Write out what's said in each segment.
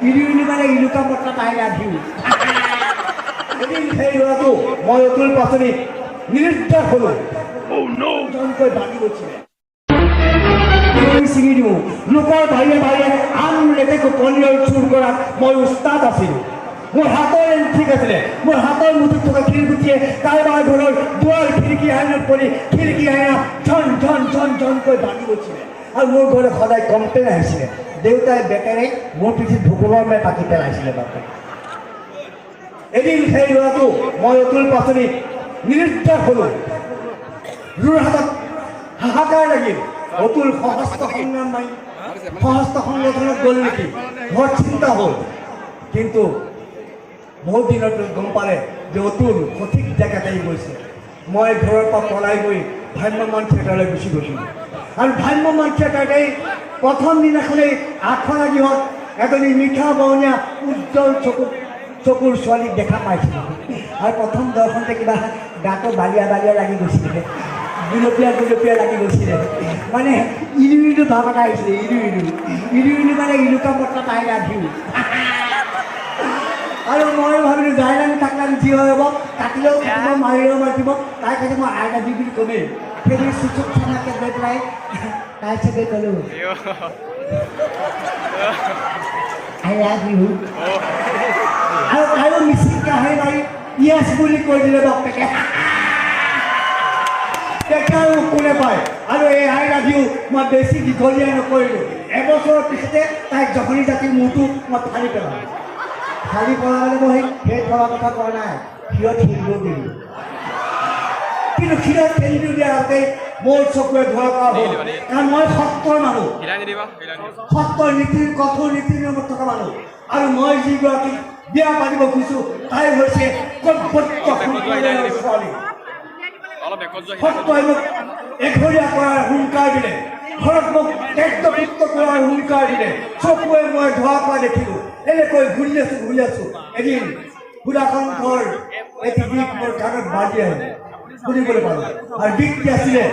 ইলু ইলু মানে ইলুকা মতলব I love you. এদিন সেই ল'ৰাটো, মই অতুল পাচনি নিৰুদ্দেশ হ'লো। জনকৈ বাগি গৈছিলে। ছিঙি দিওঁ। লোকৰ বাৰীয়ে বাৰীয়ে আম, লেটেকু, পনীয়ল চুৰ কৰাত মই উস্তাদ আছিলোঁ। মোৰ হাতৰ ঠিক আছিলে। মোৰ হাতৰ মুঠিত থকা শিলগুটিয়ে কাৰোবাৰ ঘৰৰ দুৱাৰ, খিৰিকী আইনাত পৰি খিৰিকী আইনা ঝন ঝন ঝন ঝনকৈ ভাঙি গৈছিলে আৰু মোৰ ঘৰত সদায় কমপ্লেইন আহিছিলে। দেউতাই বেটেৰে মোৰ পিঠিত ভূগোলৰ মে পাতি পেলাইছিলে বাপে। এদিন সেই ল'ৰাটো, মই অতুল পাচনি নিৰুদ্দেশ হ'লো। যোৰহাটত হাহাকাৰ লাগিল। অতুল সশস্ত্ৰ সংগ্ৰাম বাহিনী, সশস্ত্ৰ সংগঠনত গ'ল নেকি? ঘৰত চিন্তা হ'ল। কিন্তু বহুত দিনৰ পিছত গম পালে যে অতুল সঠিক জেগাতেই গৈছে। মই ঘৰৰ পৰা পলাই গৈ ভ্ৰাম্যমান থিয়েটাৰলৈ গুচি গৈছিলোঁ আৰু ভ্ৰাম্যমান থিয়েটাৰতেই প্ৰথম দিনাখনেই আখৰা গৃহত এজনী মিঠা বৰণীয়া উজ্জ্বল চকুৰ ছোৱালীক দেখা পাইছিলোঁ। আৰু প্ৰথম দৰ্শনতে কিবা গাটো বালিয়া বালিয়া লাগি গৈছিলে, গুলপীয়া গুলপীয়া লাগি গৈছিলে। মানে ইলু ইলু ভাৱ এটা আহিছিলে। ইলু ইলু, ইলু ইলু মানে ইলুকা মতলব I love you. আৰু মই ভাবিলোঁ, যাইলাং থাকলাং, যি হয় হ'ব, কাটিলেও কাটিব, মাৰিলেও মাৰিব। তাই কৈছে, মই I love you বুলি ক'মেই। সেইবুলি চুচুক চানাকে গৈ পেলাই তাই চাগে ক'লোঁ, "I love you." আৰু তাইও মিচিং কাহে মাৰি য়েছ বুলি কৈ দিলে বাপেকে। তেতিয়া আৰু কোনে পায়? আৰু এই I love you মই বেছি দীঘলীয়া নকৰিলোঁ। এবছৰৰ পিছতে তাইক জখনি জাতিৰ মূৰটো মই ফালি পেলালোঁ। ফালি পেলালে মানে মই সেই ফলা কথা কোৱা নাই, শিৰত সেন্দুৰ দিলোঁ। কিন্তু শিৰত সেন্দুৰ দিয়াৰ আগতে মোৰ চকুৱে ধোৱা কৰা হ'ল, কাৰণ মই সত্ৰৰ মানুহ। হিলাই নিদিবা, হিলাই নিদিবা। সত্ৰৰ নীতিৰ কঠোৰ নীতি নিয়মত থকা মানুহ। আৰু মই যিগৰাকীক বিয়া পাতিব খুজিছোঁ, তাই হৈছে কৈৱৰ্ত সম্প্ৰদায়ৰ ছোৱালী। অলপ বেকত যোৱা, হিলাই। সত্ৰই মোক এঘৰীয়া কৰাৰ হুংকাৰ দিলে। ঘৰত মোক ত্যাজ্যপুত্ৰ কৰাৰ হুংকাৰ দিলে। চকুৱে মই ধোৱা কোৱা দেখিলোঁ। এনেকৈ ঘূৰি আছোঁ, ঘূৰি আছোঁ, এদিন সুধাকণ্ঠৰ এটি গীত মোৰ কাণত বাজি আহিল, শুনিবলৈ পালোঁ। আৰু গীতটি আছিলে,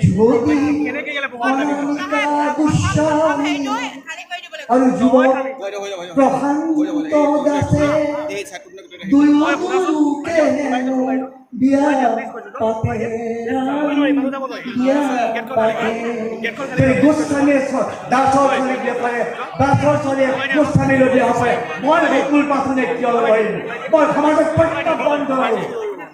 যুৱতী অনামিকা গোস্বামী আৰু যুৱক প্ৰশান্ত দাসে দুয়ো দুয়োকে হেনো বিয়া পাতে, বিয়া পাতে। গোস্বামীয়ে দাসৰ ছোৱালীক বিয়া পাৰে, দাসৰ ছোৱালীয়ে গোস্বামীলৈ বিয়া হ'ব পাৰে, মই অতুল পাচনিয়ে কিয় নোৱাৰিম? মই সমাজক প্ৰত্যাহ্বান জনালোঁ।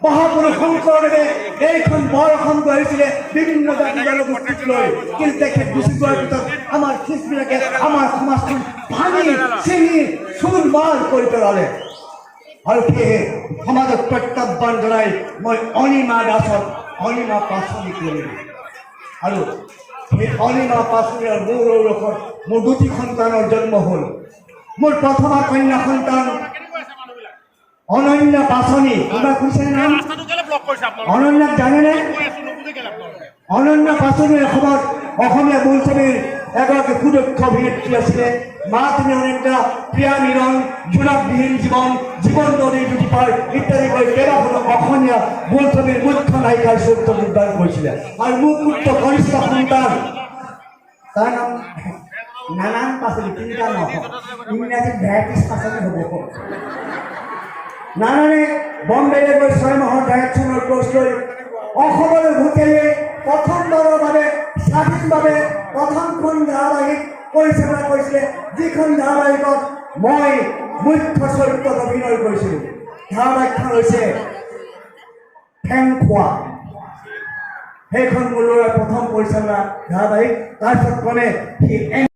মহাপুৰুষ শংকৰদেৱে এইখন বৰ অসম গঢ়িছিলে বিভিন্ন জাতি জনগোষ্ঠীক লৈ। কিন্তু তেখেত গুচি যোৱাৰ পিছত আমাৰ শিখবিলাকে আমাৰ সমাজখন ভাঙি চিঙি চুৰমাৰ কৰি পেলালে। আৰু সেয়েহে সমাজক প্ৰত্যাহ্বান জনাই মই অনিমা দাসক অনিমা পাচনি কৰিলোঁ। আৰু সেই অনিমা পাচনি আৰু মোৰ ঔৰসত মোৰ দুটি সন্তানৰ জন্ম হ'ল। মোৰ প্ৰথমা কন্যা সন্তান অনন্যা পাচনি। কোনোবা শুনিছেনে নাম? ৰাস্তাটো কেলে ব্লক কৰিছে আপোনালোকে? অনন্যাক জানেনে? কৈ আছো, নুবুজে কেলে আপোনালোকে? অনন্যা পাচনি অসমত অসমীয়া বোলছবিৰ এগৰাকী সুদক্ষ অভিনেত্ৰী আছিলে। মা তুমি অনন্যা, প্ৰিয়া মিলন, জোনাকবিহীন জীৱন, জীৱন নদীৰ দুটি পাৰ ইত্যাদি কৰি কেইবাখনো অসমীয়া বোলছবিৰ মুখ্য নায়িকাৰ চৰিত্ৰ নিৰ্মাণ কৰিছিলে। আৰু মোৰ পুত্ৰ কনিষ্ঠ সন্তান, তাৰ নাম নানান পাচলি, তিনিটা নহয়, ইংৰাজীত ভেৰাইটিজ পাচলি হ'ব। নানানে বম্বেলৈ গৈ 6 মাহৰ ডাইৰেকশ্যনৰ কোৰ্চ লৈ অসমলৈ উভতি প্ৰথমবাৰৰ বাবে স্বাধীনভাৱে প্ৰথমখন ধাৰাবাহিক পৰিচালনা কৰিছিলে, যিখন ধাৰাবাহিকত মই মুখ্য চৰিত্ৰত অভিনয় কৰিছিলোঁ। ধাৰাবাহিকখন হৈছে ঠেং খোৱা। সেইখন মোৰ ল'ৰাৰ প্ৰথম পৰিচালনা ধাৰাবাহিক। তাৰপিছত ক্ৰমে সি এন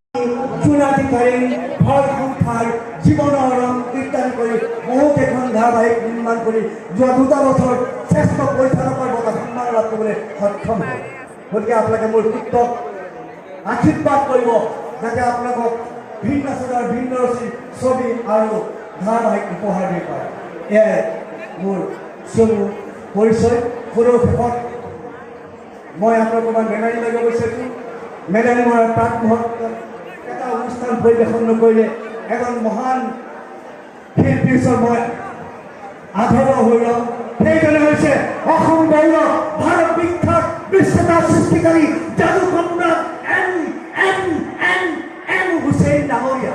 জোনাকী কাৰেং, ঘৰ সংসাৰ, জীৱনৰ ৰং ইত্যাদি কৰি বহুকেইখন ধাৰাবাহিক নিৰ্মাণ কৰি যোৱা 2টা বছৰ শ্ৰেষ্ঠ পৰিচালকৰ বঁটা সন্মান লাভ কৰিবলৈ সক্ষম হ'ল। গতিকে আপোনালোকে মোৰ পুত্ৰক আশীৰ্বাদ কৰিব, যাতে আপোনালোকক ভিন্ন চদাৰ ভিন্ন ৰুচিৰ ছবি আৰু ধাৰাবাহিক উপহাৰ দিব পাৰে। এয়াই মোৰ চমু পৰিচয়। সৰু শেষত মই আপোনালোকৰ মেলানি মাৰিব বিচাৰিছোঁ। মেলানি মৰাৰ প্ৰাক মুহূৰ্তত এটা অনুষ্ঠান পৰিৱেশন নকৰিলে এজন মহান শিল্পীৰ ওচৰত মই আধৰুৱা হৈ ৰম। সেইজনে হৈছে অসম গৌৰৱ, ভাৰত বিখ্যাত, বিশ্বতাৰ সৃষ্টিকাৰী যাদু সম্ৰাট M M M M Hussain ডাঙৰীয়া।